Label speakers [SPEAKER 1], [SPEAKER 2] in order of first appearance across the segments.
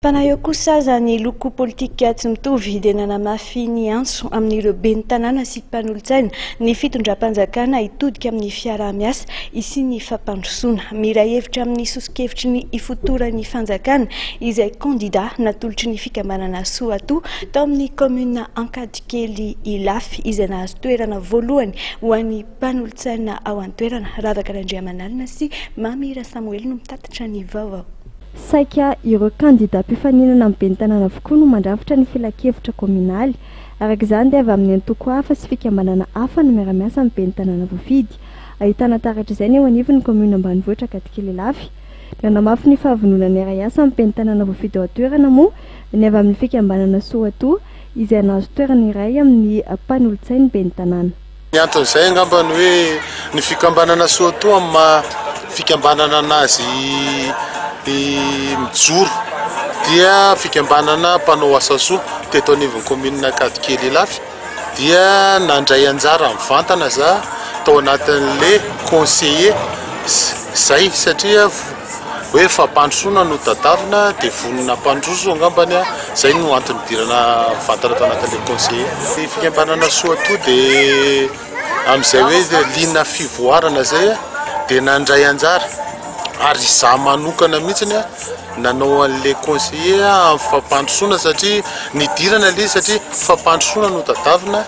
[SPEAKER 1] Fa na eo kosa aza ny loko politika tsy mitovy dia nanamafy ny antso amin'ireo ben'ny tanàna sy mpanolotsaina ny fitondram-panjakana hitodika amin'ny fiaraha-miasa hisian'ny fampandrosoana. Miray hevitra amin'ny soso-kevitry ny ifotoran'ny fanjakana izay kandida natolotry ny fikambanana Soatoa tao amin'ny kaominina Ankadikely Ilafy izay nahazo toerana voalohany ho an'ny mpanolotsaina ao an-toerana. Ravaka Randriamanalina sy Mamy Rasamoelina no mitatitra ny vaovao.
[SPEAKER 2] Saika ireo kandida mpifaninana amin'ny ben'ny tanàna avokoa no mandrafitra ny filankevitra kaominaly. Araka izany dia avy amin'ny antoko hafa sy fikambanana hafa no miara-miasa amin'ny ben'ny tanàna voafidy. Ahitana taratra izay ny eo anivon'ny kaominina ambanivohitra Ankadikely Ilafy. Nanamafy ny fahavononany hiara-hiasa amin'ny ben'ny tanàna voafidy ao an-toerana moa ny avy amin'ny fikambanana Soatoa izay nahazo toerana iray amin'ny mpanolotsain'ny ben'ny tanàna.
[SPEAKER 3] Ny anton'izay angamba ny hoe ny fikambanana Soatoa amin'ny maha fikambanana anazy mijoro dia fikambanana mpanao asa soa teto anivon'ny kaominina Ankadikely Ilafy dia nandray anjara mivantana za tao anatin'le conseiller zay satria hoe fampandrosoana no tadavina dia vonona hampandroso angambany a, zay no antony nidirana mivantana tao anatin'ilay conseiller. Ny fikambanana Soatoa dia amin'izay hoe liana fivoarana zay dia nandray anjara ary izaho manokana mihitsiny a nanao an'ilay conseiller amin'ny fampandrosoana satria nidirana ilay izy satria fampandrosoana no tadavina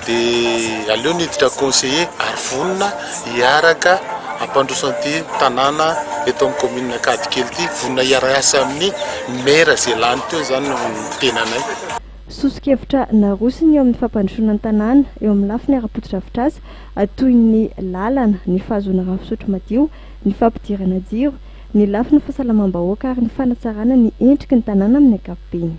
[SPEAKER 3] dia aleo niditra conseiller ary vonona hiaraka hampandroso an'ity tanàna eto amin'ny commune Ankadikely ity, vonona hiara-hiasa amin'ny maire izay lany teo izany no tenanay.
[SPEAKER 2] Soso-kevitra narosony eo amin'ny fampandrosoana ny tanàna eo amin'ny lafiny ara-potodrafitrasa toy ny lalana, ny fahazoana rano fisotro madio, ny fampidirana jiro, ny lafiny fahasalamam-bahoaka ary ny fanatsarana ny endriky ny tanàna amin'ny ankapobeny.